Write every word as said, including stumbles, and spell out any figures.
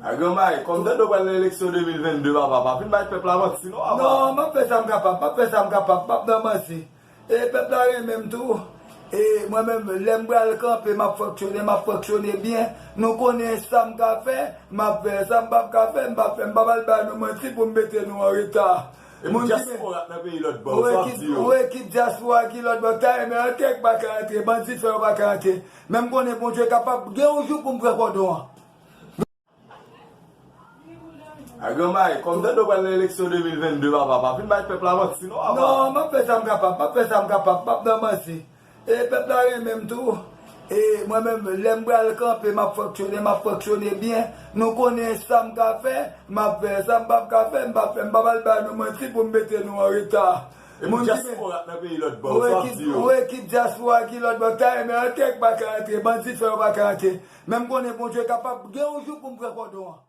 A granmay, kòm tande w pral nan eleksyon de mil vennde, papa, pa vin bay pèp la manti non, papa. Non, m ap fè sa m kapab, m ap fè sa m kapab, m ap nan manti. E pèp la renmen m tou. E mwen menm, lè m pral kanpe, m ap fonksyone, m ap fonksyone byen. Nou konnen sa m ka fè, m ap fè. Sa m p ap ka fè, m p ap fè. M p ap al bay nou manti pou m mete nou an reta. Epi dyaspora k nan peyi lòt bò, sa w ap di yo? Ou wè ki dyaspora ki lòt bò, ta renmen antre, k pa ka antre, bandi fè yo pa ka antre. Men m konnen Bondye kapab gen yon jou pou m pran kòdon an. A granmay, kòm tande w pral nan eleksyon de mil vennde, papa, pa vin bay pèp la manti non, papa. Non, m ap fè sa m kapab, m ap fè sa m kapab, m ap nan manti. E pèp la renmen m tou. E mwen menm, lè m pral kanpe, m ap fonksyone, m ap fonksyone byen. Nou konnen sa m ka fè, m ap fè. Sa m p ap ka fè, m p ap fè. M p ap al bay nou manti pou m mete nou an reta. Epi dyaspora k nan peyi lòt bò, sa w ap di yo? Ou wè ki dyaspora ki lòt bò, ta renmen antre, k pa ka antre, bandi fè yo pa ka antre. Men m konnen Bondye kapab gen yon jou pou m pran kòdon an.